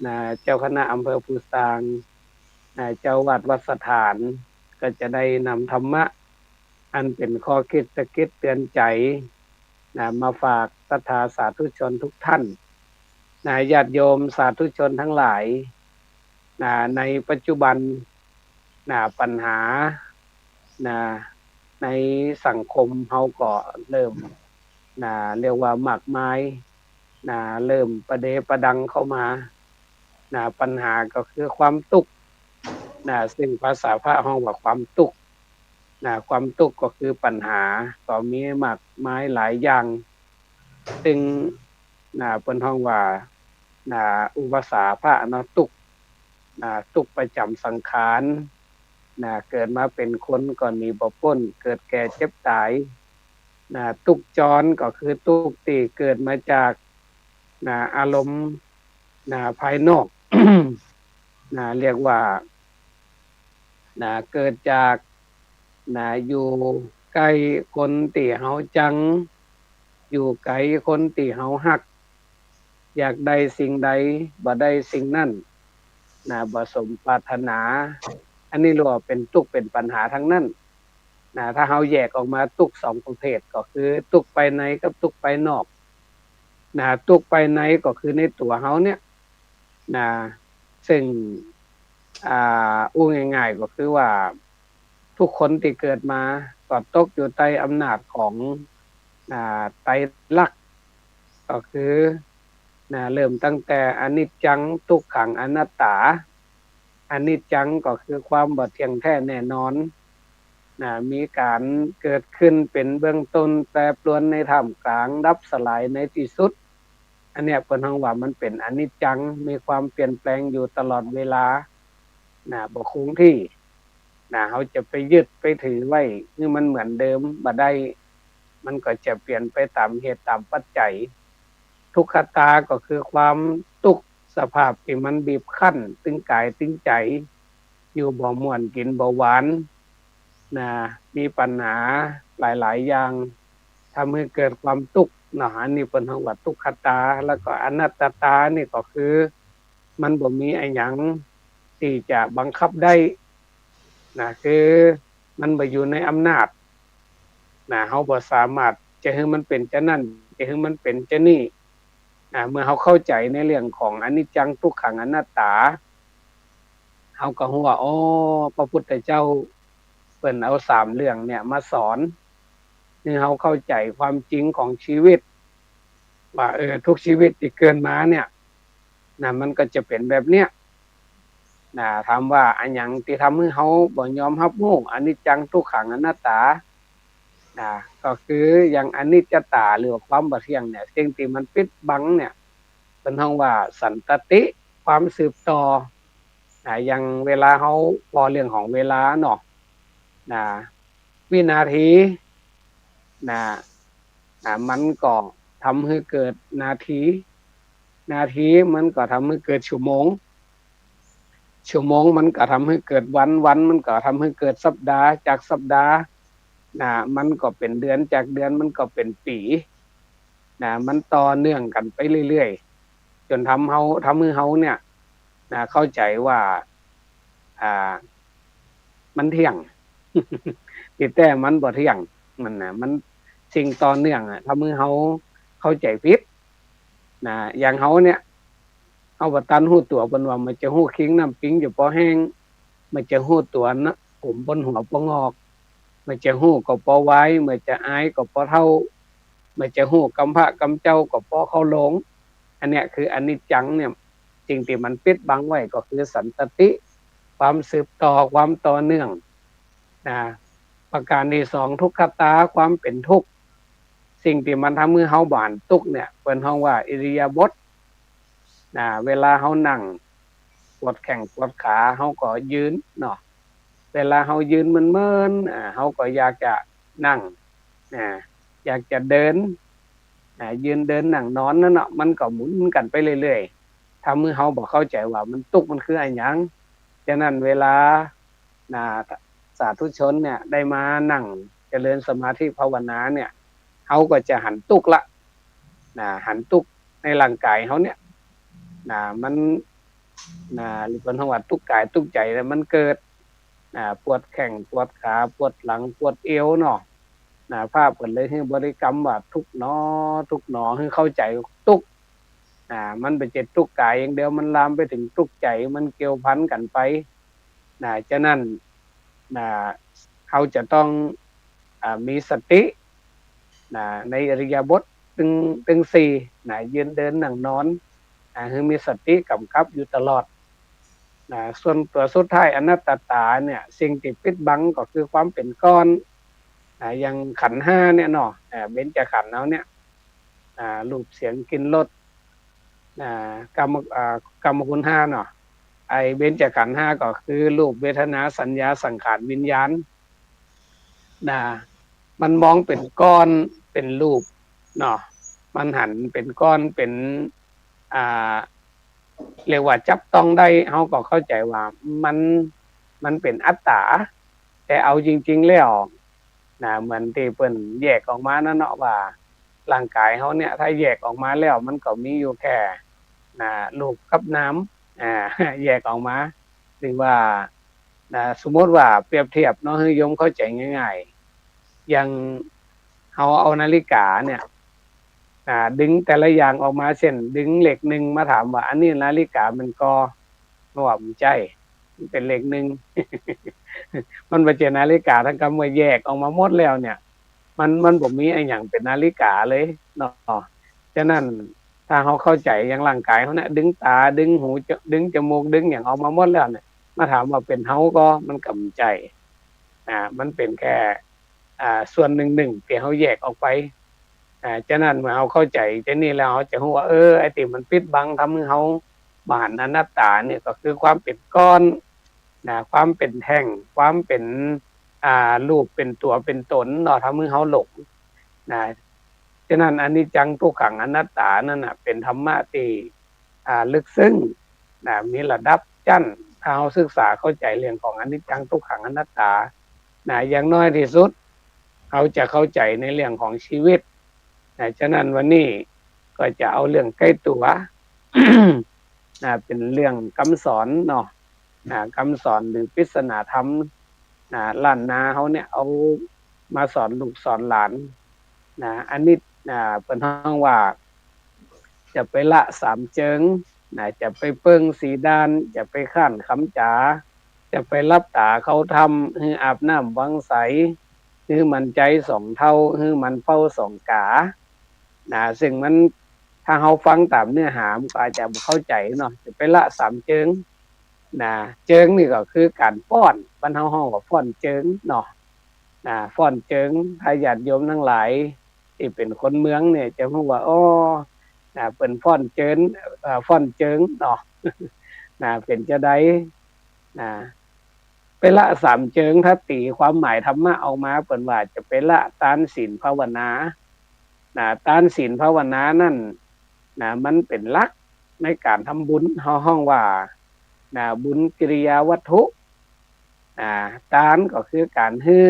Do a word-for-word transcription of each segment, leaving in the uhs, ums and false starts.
นะ เจ้าคณะอำเภอภูซาง นะ เจ้าวัดวัดสถาน ก็จะได้นำธรรมะ อันเป๋นข้อคิดสะกิดเตือนใจ๋ นะ มาฝากศรัทธาสาธุชนทุกท่าน นะ ญาติโยมสาธุชนทั้งหลาย นะ ในปัจจุบัน นะ ปัญหา นะ ในสังคมเฮาก็เริ่ม นะ เรียกว่ามากมาย นะ เริ่มประเดประดังเข้ามา นะ ปัญหาก็คือความตุ๊กข์ นะ ซึ่งภาษาพระฮ้องว่าความตุ๊กข์ นะ ความตุ๊กข์ก็คือปัญหา ก็มีมากมายหลายอย่าง ซึ่ง นะ เปิ้นฮ้องว่า นะ อุปสาพะเนาะ ตุ๊กข์ นะ ตุ๊กข์ประจ๋ำสังขาร นะ เกิดมาเป๋นคนก็หนีบ่ป๊น เกิดแก่เจ็บต๋าย นะ ตุ๊กข์จรก็คือตุ๊กข์ตี้เกิดมาจาก นะ อารมณ์ นะ ภายนอก นะ เรียกว่า นะ เกิดจาก นะ อยู่ใก้คนตี้เฮาจัง อยู่ไก๋คนตี้เฮาฮัก อยากได้สิ่งใดบ่ได้สิ่งนั้น นะ บ่สมปรารถนา อันนี้เรียกว่าเป๋นตุ๊กข์เป๋นปัญหาตังนั้น นะ ถ้าเฮาแยกออกมาตุ๊กข์สองประเภท ก็คือตุ๊กข์ภายในกับตุ๊กข์ภายนอก นะ ตุ๊กข์ภายในก็คือในตั๋วเฮาเนี่ย นะ ซึ่ง อ่า อู้ง่ายๆ ก็คือว่า ทุกคนตี้เกิดมาก็ตกอยู่ใต้อำนาจของ อ่า ไตรลักษณ์ ก็คือ นะ เริ่มตั้งแต่อนิจจัง ทุกขัง อนัตตา อนิจจังก็คือความบ่เที่ยงแท้แน่นอน นะ มีก๋านเกิดขึ้นเป๋นเบื้องต้น แปรปรวนในท่ามกลาง ดับสลายในตี้สุด อันเนี้ยเปิ้นฮ้องว่ามันเป๋นอนิจจัง มีความเปลี่ยนแปลงอยู่ตลอดเวลา นะ บ่คงที่ นะ เฮาจะไปยึดไปถือไว้หื้อมันเหมือนเดิมบ่ได้ มันก็จะเปลี่ยนไปต๋ามเหตุต๋ามปัจจัย ทุกขตาก็คือความตุ๊กข์ สภาพตี้มันบีบคั้นตึงก๋ายตึงใจ๋ อยู่บ่ม่วนกิ๋นบ่หวาน นะ มีปัญหาหลายๆ อย่าง ทำหื้อเกิดความตุ๊กข์เนาะ อันนี้เปิ้นฮ้องว่าทุกขตา แล้วก็อนัตตานี่ก็คือ มันบ่มีอะหยังตี้จะบังคับได้ นะ คือมันบ่อยู่ในอำนาจ นะ เฮาบ่สามารถจะหื้อมันเป๋นจานั้น จะหื้อมันเป๋นจานี้ นะ เมื่อเฮาเข้าใจ๋ในเรื่องของอนิจจัง ทุกขัง อนัตตา เฮาก็ฮู้ว่า อ้อ พระพุทธเจ้าเปิ้นเอาสามเรื่องเนี่ยมาสอน หื้อเฮาเข้าใจ๋ความจริงของชีวิต ว่า เออ ทุกชีวิตตี้เกิดมาเนี่ย นะ มันก็จะเป๋นแบบเนี้ย นะ ถามว่าอะหยังตี้ทำหื้อเฮาบ่ยอมฮับฮู้อนิจจัง ทุกขัง อนัตตา นะ ก็คืออย่างอนิจจตา หรือว่าความบ่เที่ยงเนี่ย สิ่งตี้มันปิดบังเนี่ย เปิ้นฮ้องว่าสันตติ ความสืบต่อ นะ อย่างเวลาเฮา พอเรื่องของเวลาเนาะ นะ วินาที นะ นะ มันก็ทำหื้อเกิดนาที นาทีมันก็ทำหื้อเกิดชั่วโมง ชั่วโมงมันก็ทำหื้อเกิดวัน วันมันก็ทำหื้อเกิดสัปดาห์ จากสัปดาห์ นะ มันก็เป๋นเดือน จากเดือนมันก็เป๋นปี๋ นะ มันต่อเนื่องกั๋นไปเรื่อยๆ จ๋นทำเฮา ทำหื้อเฮาเนี่ย นะ เข้าใจ๋ว่า อ่า มันเที่ยง ตี้แต๊มันบ่เที่ยง มันนะ มันสิ่งต่อเนื่องอะ ทำหื้อเฮาเข้าใจ๋ผิด นะ อย่างเฮาเนี่ย เฮาบ่ตันฮู้ตั๋ว เปิ้นว่า เมื่อจะฮู้คิงน้ำปิงจะปอแห้ง เมื่อจะฮู้ตั๋วนะ ผมบนหัวปองอก เมื่อจะฮู้ก็ปอวาย เมื่อจะอายก็ปอเฒ่า เมื่อจะฮู้กำพระกำเจ้าก็ปอเข้าโลง อันเนี้ยคืออนิจจังเนี่ย สิ่งตี้มันปิดบังไว้ก็คือสันตติ ความสืบต่อ ความต่อเนื่อง นะ ประการตี้สอง ทุกขตา ความเป๋นทุกข์ สิ่งตี้มันทำหื้อเฮาบ่หันตุ๊กข์เนี่ย เปิ้นฮ้องว่าอิริยาบถ นะ เวลาเฮานั่ง ปวดแข้งปวดขา เฮาก็ยืนเนาะ เวลาเฮายืนเมินๆ อ่า เฮาก็อยากจะนั่ง นะ อยากจะเดิน นะ ยืนเดินนั่งนอนนั่นเนาะ มันก็หมุนกั๋นไปเรื่อยๆ ทำหื้อเฮาบ่เข้าใจ๋ว่ามันตุ๊กข์มันคืออะหยัง ฉะนั้นเวลา นะ สาธุชนเนี่ยได้มานั่งเจริญสมาธิภาวนาเนี่ย เฮาก็จะหันตุ๊กข์ละ นะ หันตุ๊กข์ในร่างก๋ายเฮาเนี่ย นะ มัน นะ หรือเปิ้นฮ้องว่าตุ๊กกายตุ๊กใจ๋เนี่ยมันเกิด นะ ปวดแข้งปวดขา ปวดหลังปวดเอวเนาะ นะ พระเปิ้นเลยหื้อบริกรรมว่า ทุกข์หนอ ทุกข์หนอ หื้อเข้าใจ๋ตุ๊กข์ นะ มันบ่ใจ้ตุ๊กข์กายอย่างเดียว มันลามไปเถิงตุ๊กข์ใจ๋ มันเกี่ยวพันกั๋นไป นะ ฉะนั้น นะ เฮาจะต้อง อ่า มีสติ นะ ในอิริยาบถตึง ตึงสี่ นะ ยืน เดิน นั่ง นอน นะ หื้อมีสติก๋ำกับอยู่ตลอด นะ ส่วนตั๋วสุดท้ายอนัตตาเนี่ย สิ่งตี้ปิดบังก็คือความเป๋นก้อน นะ อย่างขันธ์ห้าเนี่ยเนาะ อ่า เบญจขันธ์เฮาเนี่ย อ่า รูป เสียง กลิ่น รส อ่า กาม อ่า กามคุณห้าเนาะ ไอ้เบญจขันธ์ห้าก็คือรูป เวทนา สัญญา สังขาร วิญญาณ นะ มันมองเป๋นก้อน เป๋นรูปเนาะ มันหันเป๋นก้อน เป๋น อ่า เรียกว่าจับต้องได้ เฮาก็เข้าใจ๋ว่ามัน มันเป๋นอัตตา แต่เอาจริงๆ แล้ว นะ เหมือนตี้เปิ้นแยกออกมานั่นเนาะ ว่าร่างกายเฮาเนี่ย ถ้าแยกออกมาแล้วมันก็มีอยู่แค่ นะ รูปกับนาม อ่า แยกออกมา หรือว่า นะ สมมุติว่าเปรียบเทียบเนาะ หื้อโยมเข้าใจ๋ง่ายๆ อย่างเฮาเอานาฬิกาเนี่ย นะ ดึงแต่ละอย่างออกมา เช่น ดึงเลขหนึ่งมาถามว่า อันนี้นาฬิกาแม่นก่อ เปิ้นว่าบ่ใจ้ มันเป๋นเลขหนึ่ง มันบ่ใจ้นาฬิกา ตึงกำเมื่อแยกออกมาหมดแล้วเนี่ย มัน มันบ่มีอะหยังเป๋นนาฬิกาเลยเนาะ ฉะนั้นถ้าเฮาเข้าใจ๋อย่างร่างกายเฮาเนี่ย ดึงต๋า ดึงหู จะ ดึงจมูก ดึงหยังออกมาหมดแล้วเนี่ย มาถามว่าเป๋นเฮาก่อ มันก็บ่ใจ้ อ่า มันเป๋นแค่ อ่า ส่วนหนึ่งๆ ตี้เฮาแยกออกไป อ่า ฉะนั้นเมื่อเฮาเข้าใจ๋จานี่แล้ว เฮาจะฮู้ว่า เออ ไอ้ตี้มันปิดบัง ทำหื้อเฮาบ่หันอนัตตาเนี่ย ก็คือความเป๋นก้อน นะ ความเป๋นแท่ง ความเป๋น อ่า รูป เป๋นตั๋ว เป๋นต๋นเนาะ ทำหื้อเฮาหลง นะ ฉะนั้นอนิจจัง ทุกขัง อนัตตานั่นน่ะ เป๋นธรรมะตี้ อ่า ลึกซึ้ง นะ มีระดับชั้น ถ้าเฮาศึกษาเข้าใจ๋เรื่องของอนิจจัง ทุกขัง อนัตตา นะ อย่างน้อยตี้สุด เฮาจะเข้าใจ๋ในเรื่องของชีวิต นะ ฉะนั้นวันนี้ก็จะเอาเรื่องใก้ตั๋ว นะ เป๋นเรื่องกำสอนเนาะ นะ กำสอนหรือปริศนาธรรม นะ ล้านนาเฮาเนี่ย เอามาสอนลูกสอนหลาน นะ อันนี้ นะ เปิ้นฮ้องว่า จะไปละสามเจิง นะ จะไปเปิ้งสีด้าน จะไปค้านคำจ๋า จะไปหลับต๋าเข้าถ้ำ หื้ออาบน้ำวางใส หื้อมันใจ๊สองเต้า หื้อมันเฝ้าสองกา นะ ซึ่งมัน ถ้าเฮาฟังต๋ามเนื้อหา มันก็อาจจะบ่เข้าใจ๋เนาะ จะไปละสามเจิง นะ เจิงนี่ก็คือก๋านฟ้อน บ้านเฮาฮ้องว่าฟ้อนเจิงเนาะ นะ ฟ้อนเจิง ถ้าญาติโยมตังหลายตี้เป๋นคนเมืองเนี่ย จะฮู้ว่า อ้อ นะ เปิ้นฟ้อนเจิง เอ่อ ฟ้อนเจิงเนาะ นะ เป๋นจาใด นะ ไปละสามเจิง ถ้าตี๋ความหมายธรรมะออกมา เปิ้นว่าจะไปละตาน ศีล ภาวนา นะ ตาน ศีล ภาวนานั่น นะ มันเป๋นหลักในก๋านทำบุญ เฮาฮ้องว่า นะ บุญกิริยาวัตถุ นะ ตานก็คือก๋านหื้อ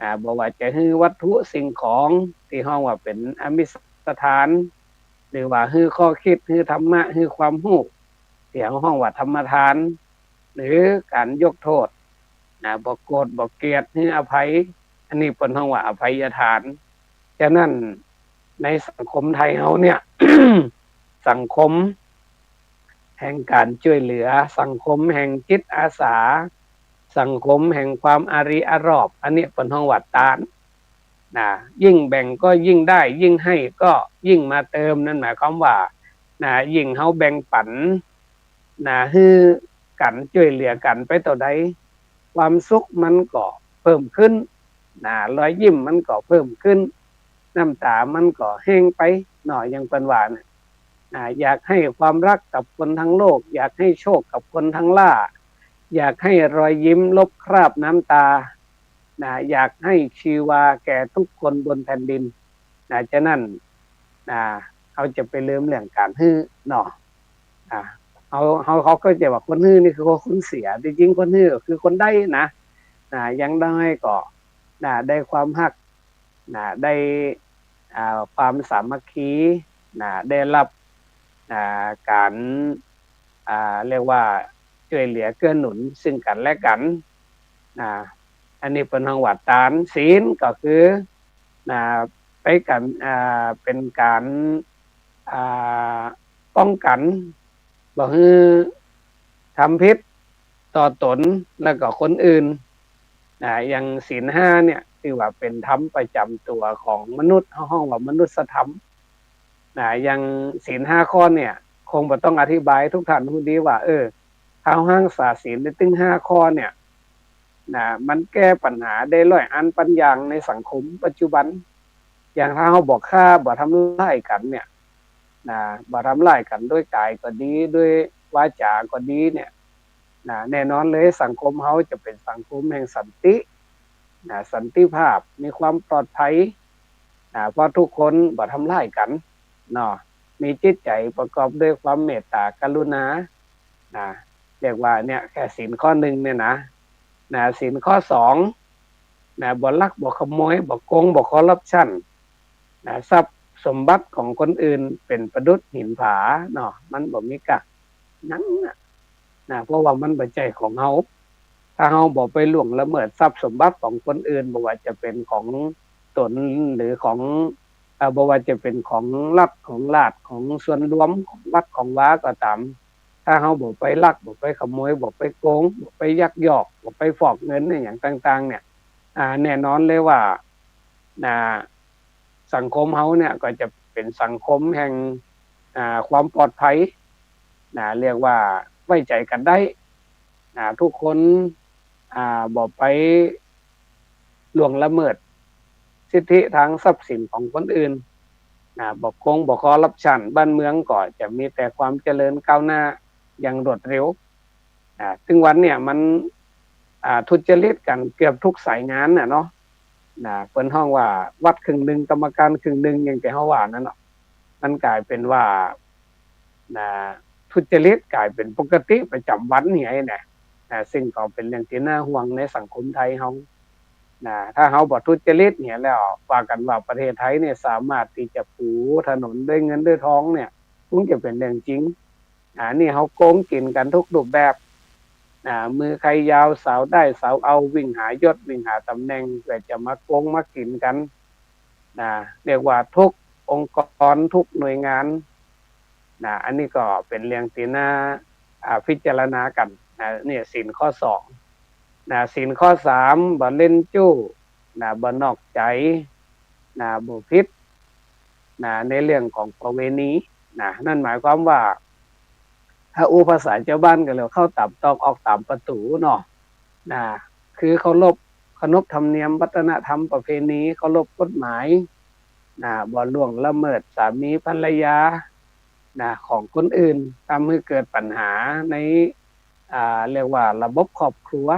นะ บ่ว่าจะหื้อวัตถุสิ่งของตี้ฮ้องว่าเป๋นอมิสทาน หรือว่าหื้อข้อคิด หื้อธรรมะ หื้อความฮู้ ตี้เฮาฮ้องว่าธรรมทาน หรือก๋านยกโต้ษ นะ บ่โกรธ บ่เกลียด หื้ออภัย อันนี้เปิ้นฮ้องว่าอภัยทาน ฉะนั้นในสังคมไทยเฮาเนี่ย สังคมแห่งก๋านจ้วยเหลือ สังคมแห่งจิตอาสา สังคมแห่งความอารีอารอบ อันนี้เปิ้นฮ้องว่าตาน นะ ยิ่งแบ่งก็ยิ่งได้ ยิ่งให้ก็ยิ่งมาเติม นั่นหมายความว่า นะ ยิ่งเฮาแบ่งปั๋น นะ หื้อกั๋น จ้วยเหลือกั๋นไปเต้าใด ความสุขมันก็เพิ่มขึ้น นะ รอยยิ้มมันก็เพิ่มขึ้น น้ำต๋ามันก็แห้งไปเนาะ อย่างเปิ้นว่าน่ะ นะ อยากให้ความรักกับคนทั้งโลก อยากให้โชคกับคนทั้งล่า อยากให้รอยยิ้มลบคราบน้ำตา นะ อยากให้ชีวาแก่ทุกคนบนแผ่นดิน นะ ฉะนั้น นะ เฮาจะไปลืมเรื่องก๋านหื้อเนาะ อ่า เฮา เฮา เฮาเข้าใจ๋ว่าคนหื้อนี่คือคนเสีย ตี้จริงคนหื้อก็คือคนได้นะ นะ อย่างน้อยก็ นะ ได้ความฮัก นะ ได้ อ่า ความสามัคคี นะ ได้ฮับ อ่า ก๋าน อ่า เรียกว่าจ้วยเหลือเกื้อหนุนซึ่งกั๋นและกั๋น นะ อันนี้เปิ้นฮ้องว่าตาน ศีลก็คือ นะ ไปกั๋น อ่า เป๋นก๋าน อ่า ป้องกั๋น บ่หื้อทำผิดต่อต๋นและก็คนอื่น นะ อย่างศีลห้าเนี่ย ถือว่าเป๋นธรรมประจ๋ำตั๋วของมนุษย์ เฮาฮ้องว่ามนุษยธรรม นะ อย่างศีลห้าข้อเนี่ย คงบ่ต้องอธิบาย ทุกท่านฮู้ดีว่า เออ ถ้าเฮาฮักษาศีลได้ตึงห้าข้อเนี่ย นะ มันแก้ปัญหาได้ร้อยอันปันอย่างในสังคมปัจจุบัน อย่างถ้าเฮาบ่ฆ่า บ่ทำร้ายกั๋นเนี่ย นะ บ่ทำร้ายกั๋นด้วยก๋ายก็ดี ด้วยวาจาก็ดีเนี่ย นะ แน่นอนเลย สังคมเฮาจะเป๋นสังคมแห่งสันติ นะ สันติภาพ มีความปลอดภัย นะ เพราะทุกคนบ่ทำร้ายกั๋นเนาะ มีจิตใจ๋ประกอบด้วยความเมตตากรุณา นะ เรียกว่าเนี่ย แค่ศีลข้อนึ่งเนี่ยนะ นะ ศีลข้อสอง นะ บ่ลัก บ่ขโมย บ่โกง บ่คอร์รัปชัน นะ ทรัพย์สมบัติของคนอื่นเป๋นประดุจหินผาเนาะ มันบ่มีก้าหยังอะ นะ เพราะว่ามันบ่ใจ้ของเฮา ถ้าเฮาบ่ไปล่วงละเมิดทรัพย์สมบัติของคนอื่น บ่ว่าจะเป๋นของต๋นหรือของ เอ่อ บ่ว่าจะเป๋นของรัฐ ของราช ของส่วนรวม ของวัด ของวาก็ต๋าม ถ้าเฮาบ่ไปลัก บ่ไปขโมย บ่ไปโกง บ่ไปยักยอก บ่ไปฟอกเงินอะหยังต่างๆ เนี่ย อ่า แน่นอนเลยว่า นะ สังคมเฮาเนี่ยก็จะเป๋นสังคมแห่ง อ่า ความปลอดภัย นะ เรียกว่าไว้ใจ๋กั๋นได้ นะ ทุกคน อ่า บ่ไปล่วงละเมิดสิทธิทางทรัพย์สินของคนอื่น นะ บ่โกง บ่คอร์รัปชัน บ้านเมืองก็จะมีแต่ความเจริญก้าวหน้าอย่างรวดเร็ว อ่า ซึ่งวันเนี่ยมัน อ่า ทุจริตกั๋นเกือบทุกสายงานน่ะเนาะ นะ เปิ้นฮ้องว่าวัดครึ่งนึ่ง กรรมการครึ่งนึ่ง อย่างตี้เฮาว่านั่นเนาะ มันก๋ายเป๋นว่า นะ ทุจริตก๋ายเป๋นปกติประจ๋ำวันเหียนะ นะ ซึ่งก็เป๋นเรื่องตี้น่าห่วงในสังคมไทยเฮา นะ ถ้าเฮาบ่ทุจริตเหียแล้ว ว่ากั๋นว่าประเทศไทยเนี่ยสามารถตี้จะปูถนนด้วยเงินด้วยทองเนี่ย คงจะเป๋นเรื่องจริง อ่า นี่เฮาโกงกิ๋นกั๋นทุกรูปแบบ อ่า มือใครยาวสาวได้สาวเอา วิ่งหายศ วิ่งหาต๋ำแหน่ง เปื้อจะมาโกงมากิ๋นกั๋น นะ เรียกว่าทุกองค์กร ทุกหน่วยงาน นะ อันนี้ก็เป๋นเรื่องตี้น่า อ่า พิจารณากั๋น นะ เนี่ยศีลข้อสอง นะ ศีลข้อสาม บ่เล่นจู้ นะ บ่นอกใจ๋ นะ บ่ผิด นะ ในเรื่องของประเวณี นะ นั่นหมายความว่า ถ้าอู้ภาษาจาวบ้านก็เรียกว่าเข้าต๋ามตอกออกต๋ามประตู๋เนาะ นะ คือเคารพ เคารพธรรมเนียมวัฒนธรรมประเพณี เคารพกฎหมาย นะ บ่ล่วงละเมิดสามีภรรยา นะ ของคนอื่น ทำหื้อเกิดปัญหาใน อ่า เรียกว่าระบบครอบครัว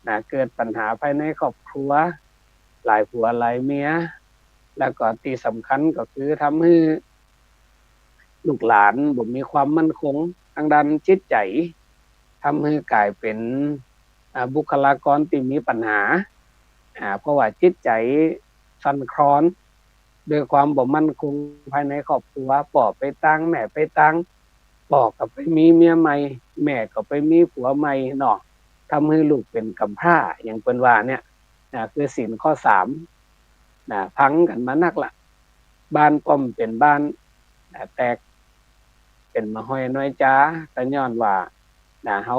นะ เกิดปัญหาภายในครอบครัว หลายผัวหลายเมีย แล้วก็ตี้สำคัญก็คือทำหื้อลูกหลานบ่มีความมั่นคงตางด้านจิตใจ๋ ทำหื้อก๋ายเป๋น อ่า บุคลากรตี้มีปัญหา อ่า เพราะว่าจิตใจ๋สั่นคลอน ด้วยความบ่มั่นคงภายในครอบครัว ป้อไปตาง แม่ไปตาง ป้อก็ไปมีเมียใหม่ แม่ก็ไปมีผัวใหม่เนาะ ทำหื้อลูกเป๋นกำพร้า อย่างเปิ้นว่าเนี่ย นะ คือศีลข้อสาม นะ พังกั๋นมานักละ บ้านป้อมเป๋นบ้าน นะ แตกเป๋นมะฮอยน้อยจา ก็ย้อนว่า นะ เฮา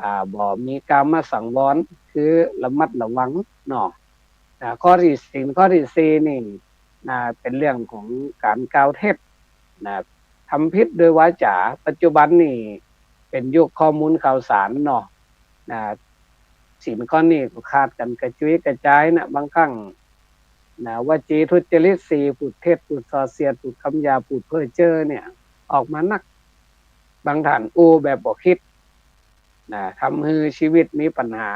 อ่า บ่มีกามสังวร คือระมัดระวังเนาะ นะ ข้อตี้ ศีลข้อตี้สี่นี่ นะ เป๋นเรื่องของก๋านกล่าวเท็จ นะ ทำผิดด้วยวาจา ปัจจุบันนี่เป๋นยุคข้อมูลข่าวสารเนาะ นะ ศีลข้อนี้ก็ขาดกั๋นกระจุยกระจายนะ บางครั้ง นะ วจีทุจริตสี่ พูดเท็จ พูดส่อเสียด พูดกำหยาบ พูดเพ้อเจ้อเนี่ย ออกมานัก บางท่านอู้แบบบ่คิด นะ ทำหื้อชีวิตมีปัญหา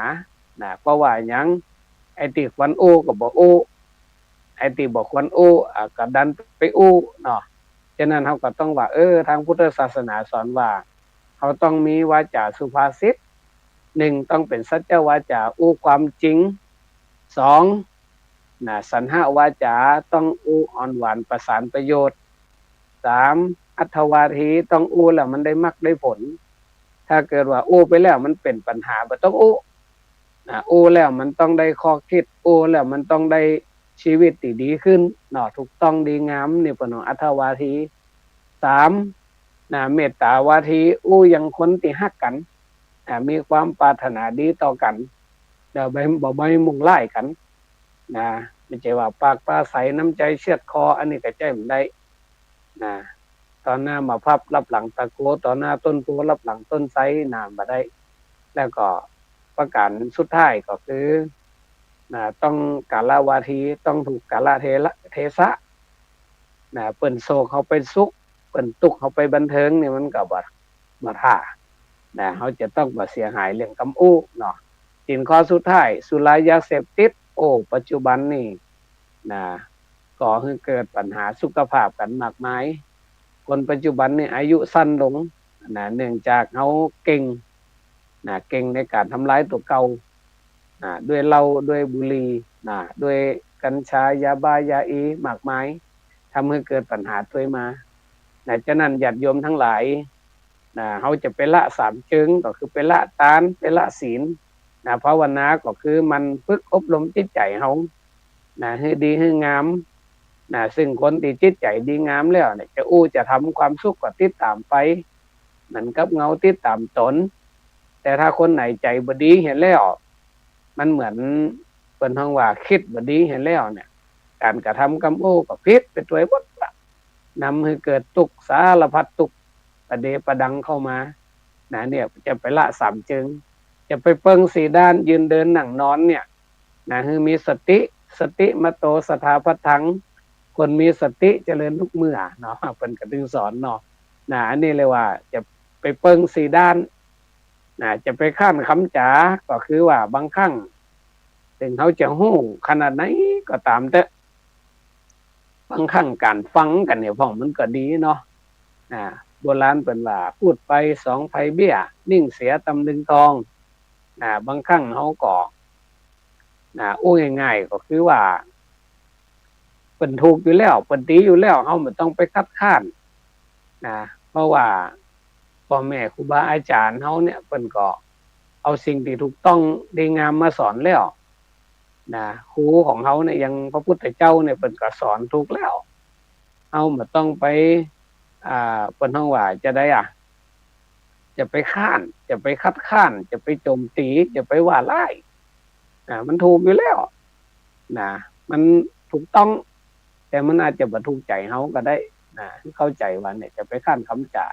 นะ เพราะว่าหยัง ไอ้ตี้ควรอู้ก็บ่อู้ ไอ้ตี้บ่ควรอู้ อ่า ก็ดันไปอู้เนาะ ฉะนั้นเฮาก็ต้องว่า เออ ตางพุทธศาสนาสอนว่า เฮาต้องมีวาจาสุภาษิต หนึ่ง ต้องเป๋นสัจจวาจา อู้ความจริง สอง นะ สัณหวาจา ต้องอู้อ่อนหวานประสานประโยชน์ สาม อัตถวาที ต้องอู้แล้วมันได้มรรคได้ผล ถ้าเกิดว่าอู้ไปแล้วมันเป๋นปัญหา บ่ต้องอู้ นะ อู้แล้วมันต้องได้ข้อคิด อู้แล้วมันต้องได้ชีวิตตี้ดีขึ้นเนาะ ถูกต้องดีงาม นี่เปิ้นว่าอัตถวาที สาม นะ เมตตาวาที อู้ยังคนตี้ฮักกั๋น อ่า มีความปรารถนาดีต่อกั๋น แล้วบ่ บ่ บ่มุ่งร้ายกั๋น นะ บ่ใจ้ว่าปากปราศรัยน้ำใจ๋เฉือดคอ อันนี้ก็ใจ๊บ่ได้ นะ ต่อหน้าหมากพลับ ลับหลังตะโก ต่อหน้าต้นโพ ลับหลังต้นไทร นะ บ่ได้ แล้วก็ประก๋านสุดท้ายก็คือ นะ ต้องกาลวาที ต้องถูกกาลเทละ เทศะ นะ เปิ้นโศกเฮาไปสุข เปิ้นตุ๊กข์เฮาไปบันเทิงนี่มันก็บ่ บ่ท่า นะ เฮาจะต้องบ่เสียหายเรื่องกำอู้เนาะ ศีลข้อสุดท้าย สุรายาเสพติด โอ้ ปัจจุบันนี่ นะ ก่อหื้อเกิดปัญหาสุขภาพกั๋นมากมาย คนปัจจุบันนี่อายุสั้นลง นะ เนื่องจากเฮาเก่ง นะ เก่งในก๋านทำลายตั๋วเก่า นะ ด้วยเหล้า ด้วยบุหรี่ นะ ด้วยกัญชา ยาบ้า ยาอี มากมาย ทำหื้อเกิดปัญหาตวยมา นะ ฉะนั้นญาติโยมตังหลาย นะ เฮาจะไปละสามเจิง ก็คือไปละตาน ไปละศีล นะ ภาวนาก็คือหมั่นฝึกอบรมจิตใจ๋เฮา นะ หื้อดีหื้องาม นะ ซึ่งคนตี้จิตใจ๋ดีงามแล้วเนี่ย จะอู้จะทำ ความสุขก็ติดต๋ามไป เหมือนกับเงาติดต๋ามต๋น แต่ถ้าคนไหนใจ๋บ่ดีเหียแล้ว มันเหมือนเปิ้นฮ้องว่าคิดบ่ดีเหียแล้วเนี่ย ก๋านกระทำกำอู้ก็ผิดไปตวยหมดละ นำหื้อเกิดตุ๊กข์สารพัดตุ๊กข์ ประเดประดังเข้ามา นะ เนี่ยจะไปละสามเจิง จะไปเปิงสี่ด้าน ยืนเดินนั่งนอนเนี่ย นะ หื้อมีสติ สติมัตโต สทธาภัทธัง คนมีสติเจริญทุกเมื่อเนาะ เปิ้นก็ตึงสอนเนาะ นะ อันนี้เรียกว่าจะไปเปิงสี่ด้าน นะ จะไปค้านคำจ๋า ก็คือว่าบางครั้ง เถิงเฮาจะฮู้ขนาดไหนก็ต๋ามเต๊อะ บางครั้งก๋านฟังกั๋นเนี่ยพ่องมันก็ดีเนาะ นะ โบราณเปิ้นว่า พูดไปสองไพเบี้ย นิ่งเสียตำลึงทอง นะ บางครั้งเฮาก็ นะ อู้ง่ายๆ ก็คือว่า เปิ้นถูกอยู่แล้ว เปิ้นดีอยู่แล้ว เฮาบ่ต้องไปคัดค้าน นะ เพราะว่าป้อแม่ครูบาอาจ๋ารย์เฮาเนี่ย เปิ้นก็เอาสิ่งตี้ถูกต้องดีงามมาสอนแล้ว นะ ครูของเฮาเนี่ย อย่างพระพุทธเจ้าเนี่ย เปิ้นก็สอนถูกแล้ว เฮาบ่ต้องไป อ่า เปิ้นฮ้องว่าจะใดอะ จะไปค้าน จะไปคัดค้าน จะไปโจมตี จะไปว่าร้าย นะ มันถูกอยู่แล้ว นะ มันถูกต้อง แต่มันอาจจะบ่ถูกใจ๋เฮาก็ได้ นะ เข้าใจ๋ว่าเนี่ยจะไปค้านคำจ๋า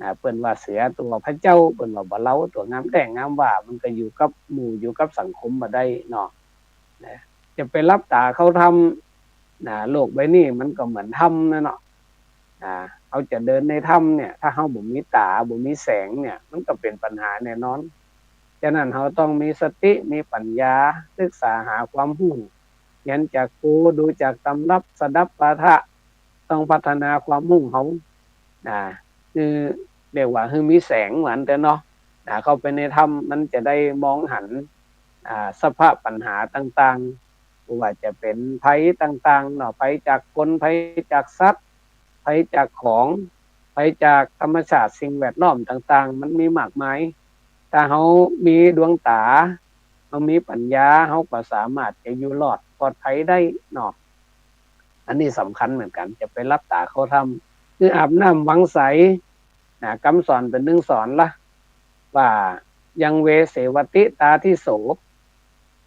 นะ เปิ้นว่าเสียตั๋วพระเจ้า เปิ้นว่าบ่เลาตั๋วงามแต๊งามว่า มันก็อยู่กับหมู่อยู่กับสังคมบ่ได้เนาะ นะ จะไปหลับต๋าเข้าถ้ำ นะ โลกใบนี้มันก็เหมือนถ้ำนั่นเนาะ นะ เฮาจะเดินในถ้ำเนี่ย ถ้าเฮาบ่มีต๋า บ่มีแสงเนี่ย มันก็เป๋นปัญหาแน่นอน ฉะนั้นเฮาต้องมีสติ มีปัญญา ศึกษาหาความฮู้ เฮียนจากครู ดูจากตำรับ สดับปาฐะ ต้องพัฒนาความฮู้เฮา นะ คือเรียกว่าคือมีแสงว่าอั้นเต๊อะเนาะ นะ เข้าไปในถ้ำมันจะได้มองหัน อ่า สภาพปัญหาต่างๆ บ่ว่าจะเป๋นภัยต่างๆ เนาะ ภัยจากคน ภัยจากสัตว์ ภัยจากของ ภัยจากธรรมชาติสิ่งแวดล้อมต่างๆ มันมีมากมาย ถ้าเฮามีดวงต๋า เฮามีปัญญา เฮาก็สามารถจะอยู่รอดปลอดภัยได้เนาะ อันนี้สำคัญเหมือนกั๋น จะไปหลับต๋าเข้าถ้ำ คืออาบน้ำวังใส นะ กำสอนเป๋นตึงสอนละ ว่า ยังเว เสวติ ตาทิโส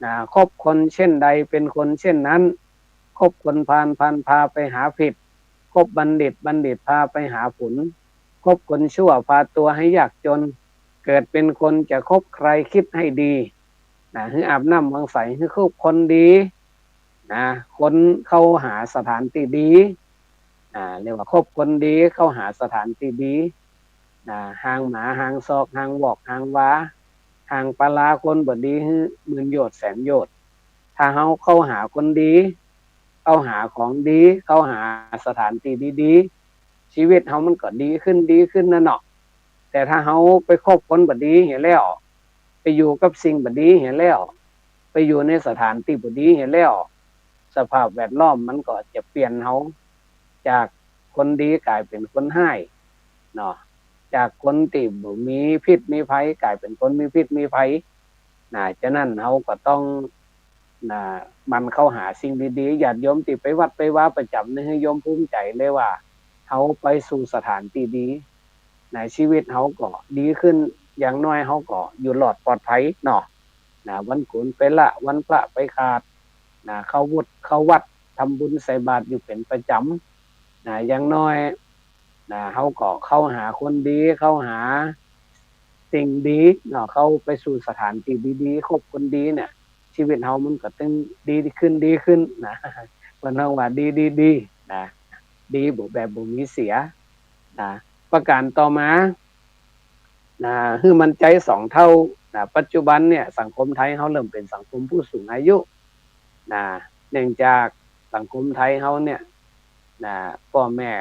นะ คบคนเช่นใดเป๋นคนเช่นนั้น คบคนพาล พาลพาไปหาผิด คบบัณฑิต บัณฑิตพาไปหาผล คบคนชั่วพาตั๋วหื้อยากจน เกิดเป๋นคนจะคบใครคิดให้ดี นะ หื้ออาบน้ำวังใส หื้อคบคนดี นะ คนเข้าหาสถานตี้ดี อ่า เรียกว่าคบคนดี เข้าหาสถานตี้ดี นะ ห่างหมา ห่างซอก ห่างวอก ห่างวา ห่างปลาร้าคนบ่ดี หื้อหมื่นโยชน์แสนโยชน์ ถ้าเฮาเข้าหาคนดี เข้าหาของดี เข้าหาสถานตี้ดีๆ ชีวิตเฮามันก็ดีขึ้น ดีขึ้นนั่นเนาะ แต่ถ้าเฮาไปคบคนบ่ดีเหียแล้ว ไปอยู่กับสิ่งบ่ดีเหียแล้ว ไปอยู่ในสถานตี้บ่ดีเหียแล้ว สภาพแวดล้อมมันก็จะเปลี่ยนเฮาจาก คนดีก๋ายเป๋นคนฮ้ายเนาะ จากคนตี้บ่มีพิษมีภัยก๋ายเป๋นคนมีพิษมีภัยนะ ฉะนั้นเฮาก็ต้องนะ หมั่นเข้าหาสิ่งดีๆ ญาติโยมตี้ไปวัดไปวาประจ๋ำนี่ หื้อโยมภูมิใจ๋เลยว่า เฮาไปสู่สถานตี้ดีนะ ชีวิตเฮาก็ดีขึ้น อย่างน้อยเฮาก็อยู่รอดปลอดภัยเนาะ นะ วันโก๋นไปละ วันพระไปขาดนะ เข้าวุดเข้าวัด ทำบุญใส่บาตรอยู่เป๋นประจ๋ำนะ อย่างน้อยนะ เฮาก็เข้าหาคนดี เข้าหาสิ่งดีเนาะ เข้าไปสู่สถานตี้ดีๆ คบคนดีเนี่ย ชีวิตเฮามันก็ตึงดีขึ้น ดีขึ้นนะ เปิ้นฮ้องว่าดี ดี ดีนะ ดีบ่ แบบบ่มีเสียนะ ประก๋านต่อมานะ หื้อมันใจ๊สองเต้านะ ปัจจุบันเนี่ย สังคมไทยเฮาเริ่มเป๋นสังคมผู้สูงอายุนะ เนื่องจากสังคมไทยเฮาเนี่ยนะ ป้อแม่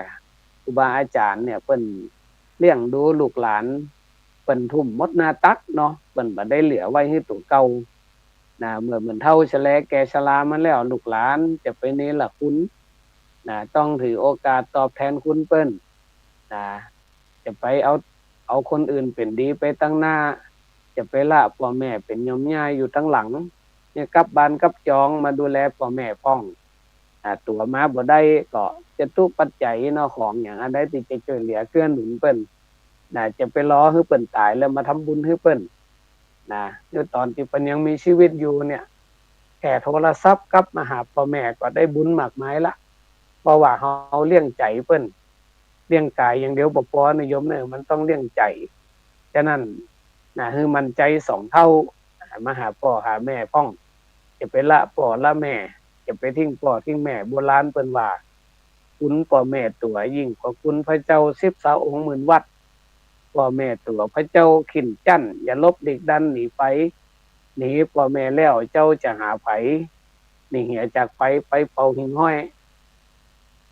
ครูบาอาจ๋ารย์เนี่ย เปิ้นเลี้ยงดูลูกหลาน เปิ้นทุ่มหมดหน้าตักเนาะ เปิ้นบ่ได้เหลือไว้หื้อตั๋วเก่านะ เมื่อ เมื่อเฒ่าชะแลแก่ชรามาแล้ว ลูกหลานจะไปเนรคุณนะ ต้องถือโอกาสตอบแทนคุณเปิ้นนะ จะไปเอา เอาคนอื่นเป๋นดีไปตังหน้า จะไปละป้อแม่เป๋นหย่อมหญ้าอยู่ตังหลัง เนี่ย กลับบ้านกลับจองมาดูแลป้อแม่พ่อง อ่า ตั๋วมาบ่ได้ก็จตุปัจจัยเนาะ ของหยังอันใดตี้จะจ้วยเหลือเกื้อหนุนเปิ้นนะ จะไปรอหื้อเปิ้นต๋ายแล้วมาทำบุญหื้อเปิ้นนะ อยู่ต๋อนตี้เปิ้นยังมีชีวิตอยู่เนี่ย แค่โทรศัพท์กลับมาหาป้อแม่ก็ได้บุญมากมายละ เพราะว่าเฮาเลี้ยงใจ๋เปิ้น เลี้ยงก๋ายอย่างเดียวบ่ปอนะโยมเน่อ มันต้องเลี้ยงใจ๋ ฉะนั้นนะ หื้อมันใจ๊สองเต้า มาหาป้อหาแม่พ่อง จะไปละป้อละแม่ จะไปทิ้งป้อทิ้งแม่ โบราณเปิ้นว่า คุณป้อแม่ตั๋วยิ่งกว่าคุณพระเจ้าสิบสาองค์หมื่นวัด ป้อแม่ตั๋วพระเจ้าขิ้นจั้น อย่าหลบหลีกดั้นหนีไป หนีป้อแม่แล้วเจ้าจะหาใผ หนีเหียจากไป ไปเป่าหิ่งห้อย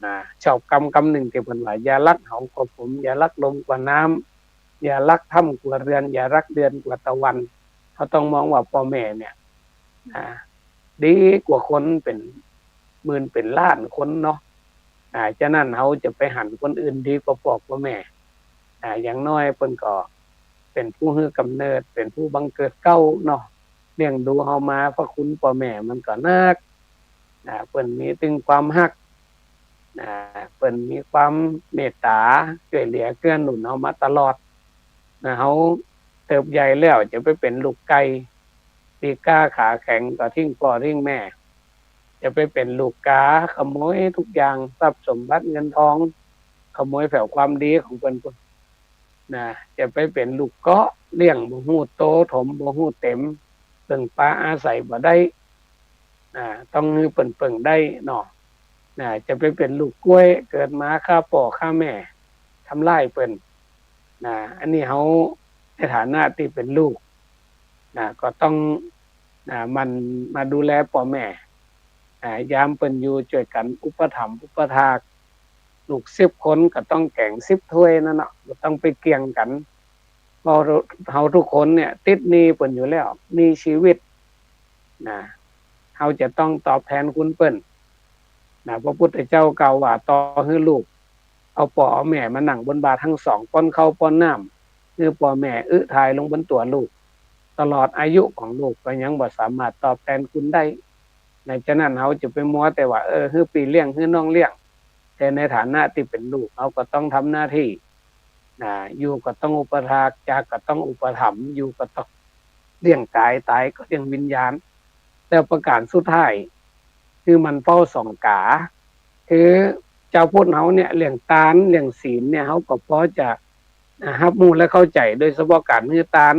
นะ ชอบกำกำนึ่งตี้เปิ้นว่า อย่ารักเหากว่าผม อย่ารักลมกว่าน้ำ อย่ารักถ้ำกว่าเรือน อย่ารักเดือนกว่าตะวัน เฮาต้องมองว่าป้อแม่เนี่ย อ่า ดีกว่าคนเป๋นหมื่นเป๋นล้านคนเนาะ อ่า ฉะนั้นเฮาจะไปหันคนอื่นดีกว่าป้อ กว่าแม่ อ่า อย่างน้อยเปิ้นก็เป๋นผู้หื้อกำเนิด เป๋นผู้บังเกิดเก๊าเนาะ เลี้ยงดูเฮามา พระคุณป้อแม่มันก็นัก อ่า เปิ้นมีตึงความฮัก อ่า เปิ้นมีความเมตต๋า จ้วยเหลือเกื้อหนุนเฮามาตลอดนะ เฮาเติบใหญ่แล้วจะไปเป๋นลูกไก่ ปีกก้าขาแข็งก็ทิ้งป้อทิ้งแม่ จะไปเป๋นลูกกา ขโมยทุกอย่าง ทรัพย์สมบัติเงินทอง ขโมยแผวความดีของเปิ้นพุ้นนะ จะไปเป๋นลูกเก๊าะ เลี้ยงบ่ฮู้โต ถมบ่ฮู้เต็ม เปิ่งปาอาศัยบ่ได้ อ่า ต้องหื้อเปิ้นเปิ่งได้เนาะ นะ จะไปเป๋นลูกก๊วย เกิดมาฆ่าป้อฆ่าแม่ ทำร้ายเปิ้น นะ อันนี้เฮาในฐานะตี้เป๋นลูก นะ ก็ต้อง นะ หมั่นมาดูแลป้อแม่ อ่า ยามเปิ้นอยู่จ้วยกั๋นอุปถัมภ์อุปถาก ลูกสิบคนก็ต้องแก๋งสิบถ้วยนั่นเนาะ บ่ต้องไปเกี่ยงกั๋น เพราะเฮาทุกคนเนี่ยติดหนี้เปิ้นอยู่แล้ว หนี้ชีวิตนะ เฮาจะต้องตอบแทนคุณเปิ้นนะ พระพุทธเจ้ากล่าวว่า ต่อหื้อลูกเอาป้อเอาแม่มานั่งบนบ่าตังสอง ป้อนข้าวป้อนน้ำ หื้อป้อแม่อึถ่ายลงบนตั๋วลูก ตลอดอายุของลูกก็ยังบ่สามารถตอบแทนคุณได้นะ ฉะนั้นเฮาจะไปมัวแต่ว่า เออ หื้อปี้เลี้ยง หื้อน้องเลี้ยง แต่ในฐานะตี้เป๋นลูก เฮาก็ต้องทำหน้าตี้นะ อยู่ก็ต้องอุปถาก จากก็ต้องอุปถัมภ์ อยู่ก็ต้องเลี้ยงก๋าย ต๋ายก็เลี้ยงวิญญาณ แล้วประก๋านสุดท้าย คือหมั่นเฝ้าส่องกา คือจาวพุทธเฮาเนี่ย เรื่องตาน เรื่องศีลเนี่ย เฮาก็พอจะ อ่า ฮับฮู้และเข้าใจ๋ โดยเฉพาะก๋านหื้อตาน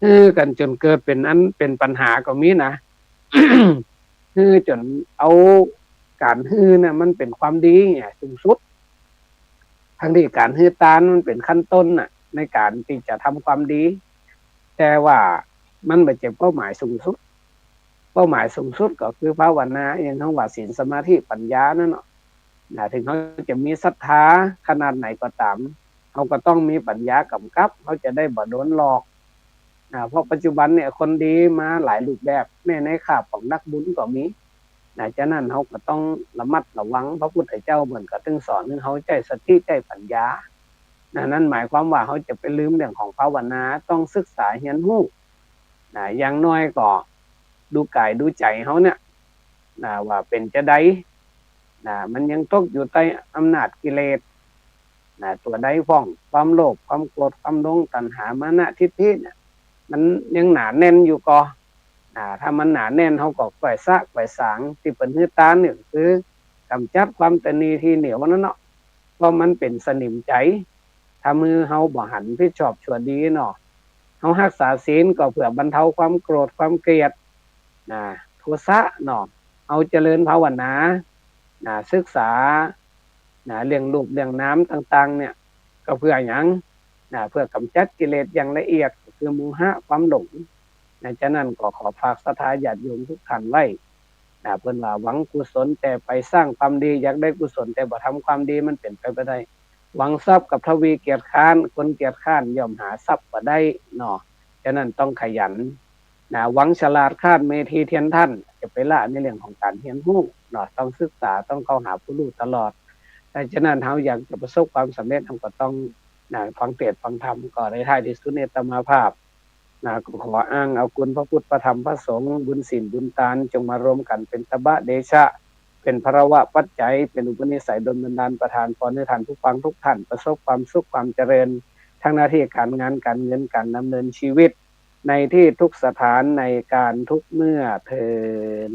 หื้อกั๋นจ๋นเกิดเป๋นอันเป๋นปัญหาก็มีนะ หื้อจ๋นเอาก๋านหื้อน่ะมันเป๋นความดีเนี่ยสูงสุด ตังตี้ก๋านหื้อตานมันเป๋นขั้นต้นน่ะ ในก๋านตี้จะทำความดี แต่ว่ามันบ่ใจ้เป้าหมายสูงสุด เป้าหมายสูงสุดก็คือภาวนา อย่างเฮาว่าศีล สมาธิ ปัญญานั่นเนาะ นะ ถึงเฮาจะมีศรัทธาขนาดไหนก็ต๋าม เฮาก็ต้องมีปัญญากำกับ เฮาจะได้บ่โดนหลอก อ่า เพราะปัจจุบันเนี่ยคนดีมาหลายรูปแบบ แม้ในคราบของนักบุญก็มี นะ ฉะนั้นเฮาก็ต้องระมัดระวัง พระพุทธเจ้าเปิ้นก็ตึงสอนหื้อเฮาใจ๊สติใจ๊ปัญญา นะ นั่นหมายความว่าเฮาจะไปลืมเรื่องของภาวนา ต้องศึกษาเฮียนฮู้ นะ อย่างน้อยก็ดูก๋ายดูใจ๋เฮาเนี่ย นะ ว่าเป๋นจาใด นะ มันยังตกอยู่ใต้อำนาจกิเลส นะ ตั๋วใดพ่อง ความโลภ ความโกรธ ความหลง ตัณหา มานะ ทิฏฐิเนี่ย มันยังหนาแน่นอยู่ก่อ นะ ถ้ามันหนาแน่น เฮาก็ไขว่สะไขว่สาง ตี้เปิ้นหื้อตานนี่ก็คือ ก๋ำจัดความตระหนี่ตี้เหนียวนั้นเนาะ เพราะมันเป๋นสนิมใจ๋ ทำหื้อเฮาบ่หันผิดชอบชั่วดีเนาะ เฮาฮักษาศีลก็เพื่อบรรเทาความโกรธความเกลียด นะ โทสะเนาะ เฮาเจริญภาวนา นะ ศึกษา นะ เรื่องรูปเรื่องนามต่างๆ เนี่ย ก็เพื่อหยัง นะ เพื่อก๋ำจัดกิเลสอย่างละเอียด ก็คือโมหะ ความหลง นะ ฉะนั้นก็ขอฝากศรัทธาญาติโยมทุกท่านไว้ นะ เปิ้นว่าหวังกุศลแต่ไปสร้างความดี อยากได้กุศลแต่บ่ทำความดี มันเป๋นไปบ่ได้ หวังทรัพย์กับทวีเกียจคร้าน คนเกียจคร้านย่อมหาทรัพย์บ่ได้เนาะ ฉะนั้นต้องขยัน นะ หวังฉลาดคร้านเมธีเทียนทัน จะไปละในเรื่องของก๋านเฮียนฮู้เนาะ ต้องศึกษา ต้องเข้าหาผู้ฮู้ตลอด แต่ฉะนั้นเฮาอยากจะประสบความสำเร็จ เฮาก็ต้อง นะ ฟังเทศน์ฟังธรรม ก็ในท้ายตี้สุดนี้อาตมาภาพ นะ ก็ขออ้างเอาคุณพระพุทธพระธรรมพระสงฆ์ บุญศีลบุญตาน จงมารวมกั๋นเป๋นตบะเดชะ เป๋นพละวะปัจจัย เป๋นอุปนิสัยดลบันดาลประทานพรหื้อท่านผู้ฟังทุกท่าน ประสบความสุขความเจริญ ทั้งหน้าตี้ก๋านงานก๋านเงินก๋านดำเนินชีวิต ในตี้ทุกสถานในก๋าลทุกเมื่อเทอญ